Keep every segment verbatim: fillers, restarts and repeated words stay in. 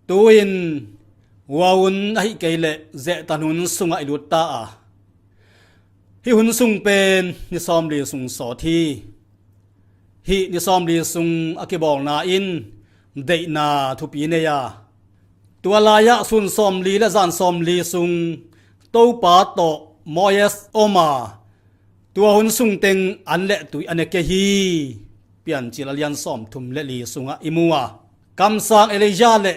Tu-in hua hun ahih kei leh zehtan hun sungah i lut ta a, hih hun sung pen ni sawmli sung sawt hi. Hih ni sawmli sung a kibawlna in deihna thupi nei a, tua lai-ah sun sawmli le zan sawmli sung Topa tawh Moses om a, tua hun sung teng an le tui a ne kei hi. Piancil a lian sawmthum le li sungah i mu a, kamsang Elijah le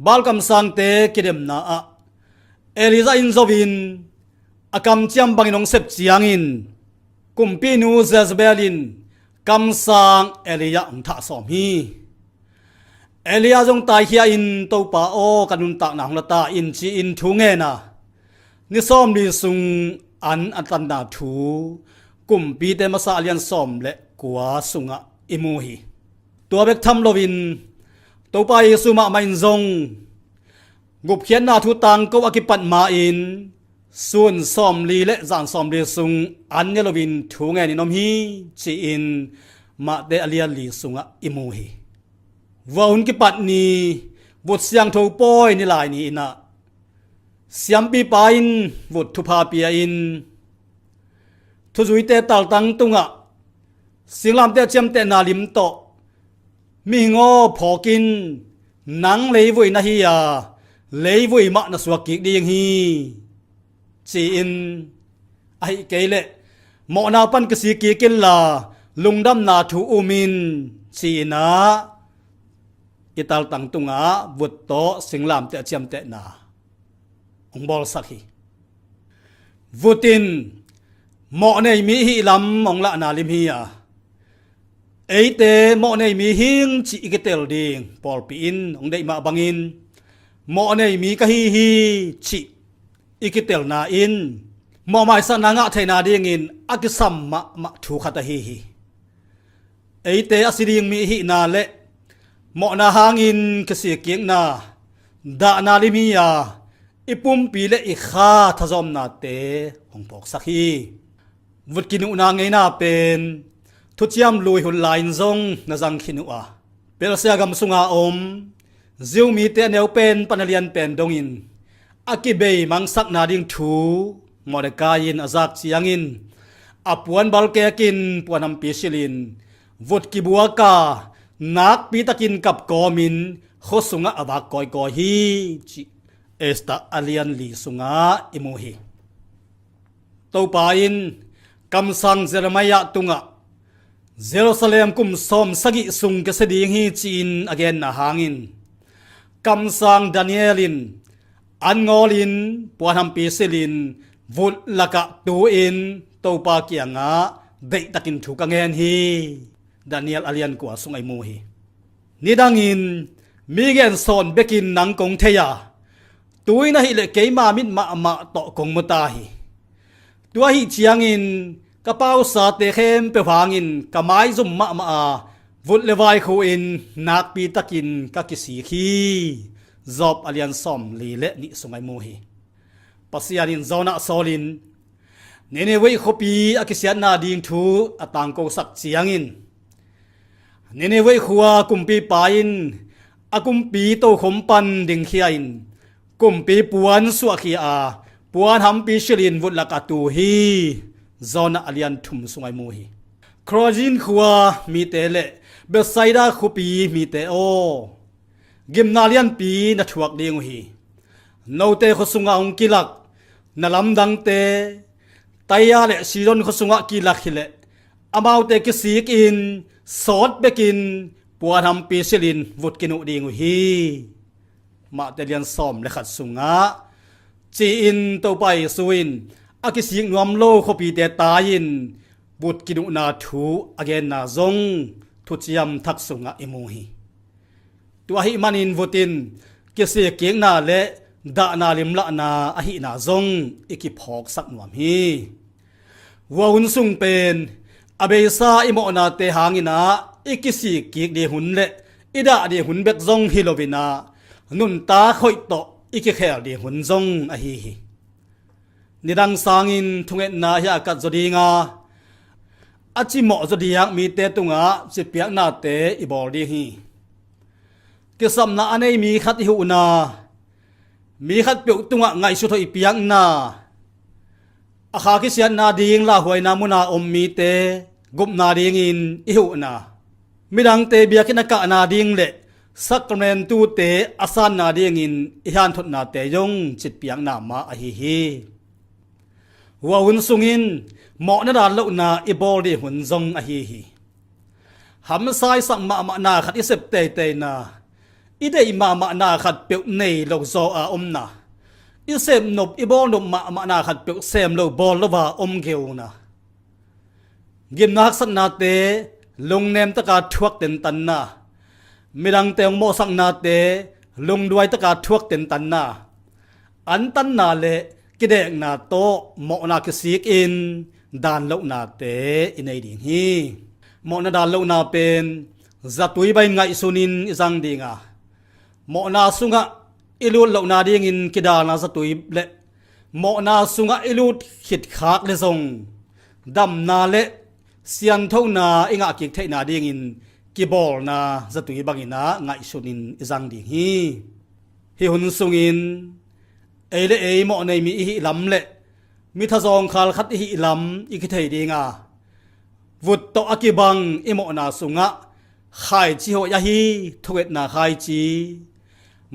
Baal kamsangte kidemna ah Elijah in zo in a kamciam bangin hong sep ciangin kumpinu Jezebel in kamsang Elijah hong thah sawm hi. Elijah zong taikhia in, "Topa aw, ka nuntakna hong la ta in," ci-in thu ngen a, ni sawmli sung an a tanna thu Kumpite Masa a lian sawm le kua sungah i mu hi. Tua bek tham loin Topa Jesu mahmah in zong gupkhiatna thu tangko a kipat ma-in sun sawmli le zan sawmli sung an ne loin thu ngenin om hi, ci-in Mate a lian li sungah i mu hi. Vua hun kipat ni, vut siangtho pawi ni lai ni-in ah siampipa in vut thupha pia-in thuzuite taltang tungah singlamteh ciamtehna lim tawh, "Mihing aw, phawk in, nang leivui na hi a, leivui mah na suak kik ding hi," ci-in, "Ahih kei leh mawhna pan kisik kik inla lungdamna thu um in," ci-in ah i taltang tungah vut tawh singlamteh ciamtehna hong bawlsak hi. Vut in mawhnei mi hih lam hong lahna lim hi a, eite mawhnei mi hing cih i kitel ding pawlpi in hong deih mah bangin, mawhnei mi ka hi hi cih i kitelna in mawhmaisakna ngah theihna dingin a kisam mahmah thu khat ahi hi. Eite a si ding mi hihna le mawhna hangin kisikkikna dahna lim hi a, i pumpi le i kha thazawmnate hong phawksak hi. Vut kinuhna ngeina pen thuciam lui hun lai-in zong na zang khin uh a, Persia gam sunga om Jew mite a neu pen pan a lian pen dongin a kibei mangsakna ding thu Mordecai in a zak ciangin a puan balkekin puan hampi silhin vut kibuak a, nakpi takin kap kawmin khua sungah a vak kawikawi hi, cih Esther a lian li sungah i mu hi. Topa in kamsang Jeremiah tungah Jerusalem kum sawm sagih sung kisia ding hi ci-in a genna hangin kamsang Daniel in an ngawlin puan hampi silhin vut lakah tu-in Topa kiangah deihtakin thu ka ngen hi. Daniel a lian kua sungah i mu hi. Nidangin mi gensawn bekin nang kong thei a, tu-in ahih leh keima mit mahmah tawh kong mu ta hi. Tua ahih ciangin ka pausate khempeuh hangin ka maizum mahmah a, vut le vai khu-in nakpi takin ka kisik hi. Job a lian sawmli le nih sungah i mu hi. Pasian in Jonah sawlin Nineveh khuapi a kisiatna ding thu a tangkosak ciangin Nineveh khua kumpipa in a kumpi tokhom pan dingkhia in kumpi puan suahkhia a, puan hampi silhin vut lakah tu hi. Jonah a lian thum sungah i mu hi. Chorazin khua mite le Bethsaida khuapi mite aw, gimna lianpi na thuak ding uh hi. Note khua sungah hong kilak na lamdangte Tyre le Sidon khua sungah kilak hileh amaute kisikin sawt bekin puan hampi silhin vut kinuh ding uh hi. Mate lian sawm le khat sungah ci-in Topa Jesu in a kisik nuam lo khuapite tai-in vut kinuhna thu a genna zong Thuciam Thak sungah i mu hi. Tua ahih manin vut in kisikkikna le dahna limlahna ahihna zong i kiphawksak nuam hi. Hua hun sung pen a beisa i mawhnate hangin ah i kisikkik ding hun le i dah ding hun bek zong hi loin ah nuntak hoih tawh i kikhel ding hun zong ahi hi. Nidang sangin thungetna hi a kat zaw ding a, a cimawh zaw diak mite tungah cipiaknate i bawl ding hi. Kisapna a nei mi khat i huhna, mi khat peuh tungah ngaihsut hoih piakna, a kha kisiatna ding lauhuaina muna om mite gupna dingin i huhna, midangte biakinn a kahna ding le sakramentute a sanna dingin i hanthotnate zong citpiakna mah ahi hi. Hua hun sungin mawhna dan lohna i bawl ding hun zong ahi hi. Hamsa i sak mahmahna khat i sep teiteina, i deih mahmahna khat peuh nei lo zaw a omna, i sepnop i bawlnop mahmahna khat peuh sem lo bawl lo a om geuna, gimna haksatnate lungnemtaka thuak tentanna, midangte hong mawhsaknate lungduaitaka thuak tentanna, antanna le kidekna tawh mawhna kisikin dan lohnate i nei ding hi. Mawhna dan lohna pen zatui bangin ngaihsunin i zang dinga, mawhna sungah i lut lohna dingin kidalna zatui le mawhna sungah i lut khitkhak le zong damna le sianthona i ngahkik theihna dingin kibawlna zatui bangin ah ngaihsunin i zang ding hi. Hih hun sungin ei le ei mawhnei mi i hih lam le mi thazawngkhal khat i hih lam i kithei dinga, vut tawh a kibang i mawhna sungah khaici hoih ahi, thungetna khaici,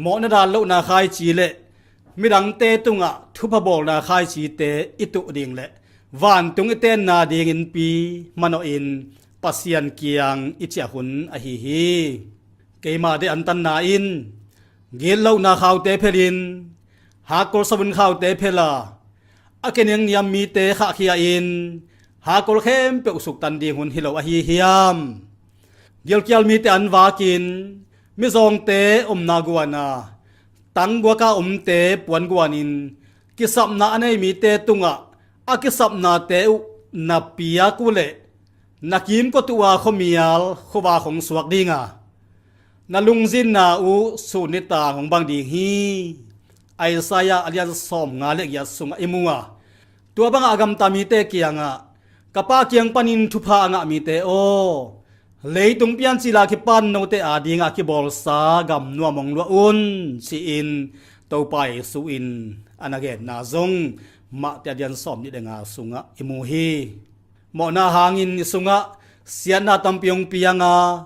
mawhna dan lohna khaici le midangte tungah thupha bawlna khaicite i tuh ding le vantung i tenna dingin pi manawhin Pasian kiang i ciah hun ahi hi. Keima deih antanna in gitlohna khaute phelin, hakkol savun khaute phela, a kiniamniam mite khahkhia in hakkol khempeuh suktan ding hun hi lo ahi hiam? Gilkial mite an vakin, mizawngte omna guana, tangguaka omte puan guanin, kisapna a nei mite tungah a kisapnate uh na piak uh leh na kimkot uh a khuamial khuavak hong suak dinga, na lungzinna uh sun nitaang hong bang ding hi. Isaiah a lian sawmnga le giat sungah i mu a, tua bangah a gamta mite kiangah, ka Pa kiang panin thupha a ngah mite aw, leitung piancil a kipan note adingah kibawlsa gam nuam hong luah un, ci-in Topa Jesu in a na genna zong Mate a lian sawmnih le nga sungah i mu hi. Mawhna hangin i sungah siatna tampi hong pianga,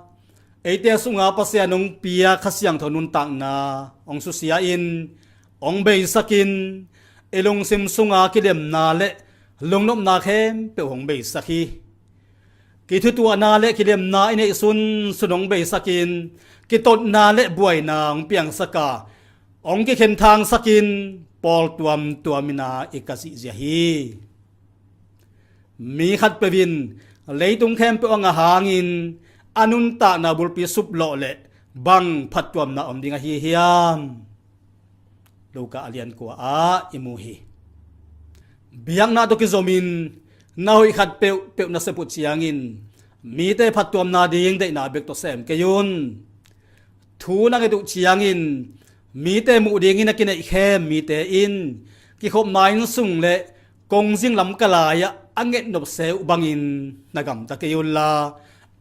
eite sunga Pasian hong pia Kha Siangtho nuntakna hong susia in, hong beisakin, i lungsim sunga kilemna le lungnopna khempeuh hong beisak hi. Kithutuahna le kilemna i neih sunsun hong beisakin, kitotna le buaina hong piangsaka, hong kikhenthangsakin, pawl tuamtuam ina i ka zihzia hi. Mi khatpeuh in leitung khempeuh a ngah hangin a nuntakna bulpi suplawh le bang phattuamna om ding ahi hiam? Luka a lian kua ah i mu hi. Biakna tawh kizomin na hoih khat peuhpeuh na sep uh ciangin mite phattuamna ding deihna bek tawh sem kei un. Thu na nget uh ciangin mite muh dingin a kineihkhem mite in kikhopna inn sung le kongzing lam ka lai-ah a ngetnop se uh bangin na gamta kei unla,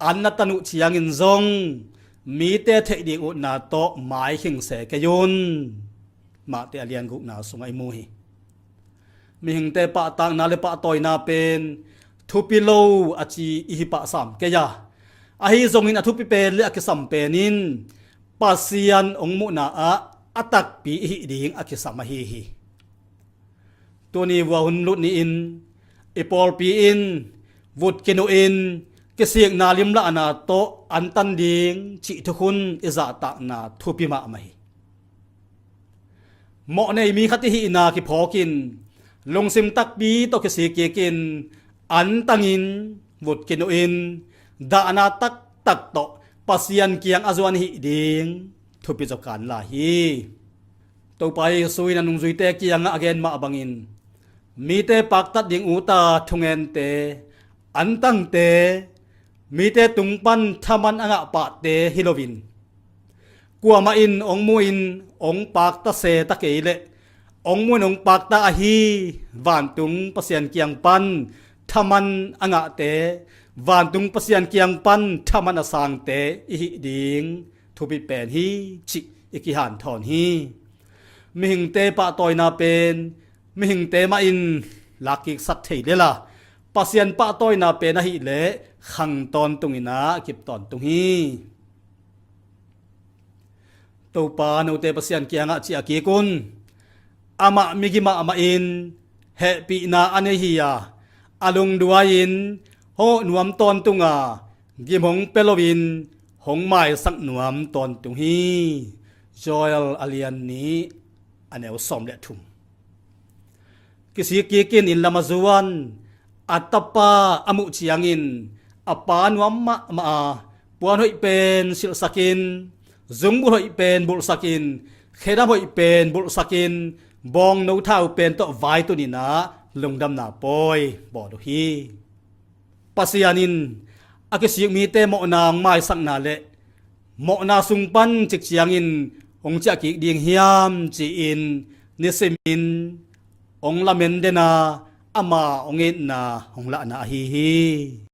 an na tan uh ciangin zong mite theih ding utna tawh maikhing se kei un. Mate a lian gukna sungah i mu hi. Mihingte pahtakna le pahtawina pen thupi lo a ci i hi pah sam kei a, ahi zongin a thupi pen le a kisam pen in Pasian hong muhna ah a takpi i hih ding a kisam ahi hi. Tuni vua hun lut ni-in i pawlpi in vut kinuh in kisikna limlahna tawh antan ding cih thukhun i zahtakna thupi mahmah hi. Mawhnei mi khat i hihna kiphawkin lungsim takpi tawh kisik kikin antangin vut kinuhin dahna taktak tawh Pasian kiang a zuan hih ding thupi zaw kan lai hi. Topa Jesu in a nungzuite kiangah a gen mah bangin mite paktat ding uta thungente, antangte, mite tung pan thaman a ngah pahte hi loin kuamah in hong mu in hong pakta se ta kei leh hong mu in hong pakta ahi vantung Pasian kiang pan thaman a ngahte, vantung Pasian kiang pan thaman a sangte i hih ding thupi pen hi cih i kihanthawn hi. Mihingte pahtawina pen mihingte mah in lakkiksak thei lel a, Pasian pahtawina pen ahih leh khang tawntung in a kip tawntung hi. Topa note Pasian kiangah ciah kik un. Amah migi mahmah in hehpihna a nei hi a, a lungduai-in hawh nuam tawntung a, gim hong pia loin hong maisak nuam tawntung hi. Joel a lian nih, a neu sawm le thum. Kisik kikin inn lam a zuan a tapa a muh ciangin a pa nuam mahmah a, puan hoih pen silhsakin, zungbulh hoih pen bulhsakin, khedam hoih pen bulhsakin, bawngno thau pen tawh vaitun in a lungdamna pawi bawl uh hi. Pasian in a kisik mite mawhna hong maisakna le mawhna sung pan cik ciangin hong ciah kik ding hiam ci-in nisimin hong lamen den a, ama hong itna hong lahna ahi hi.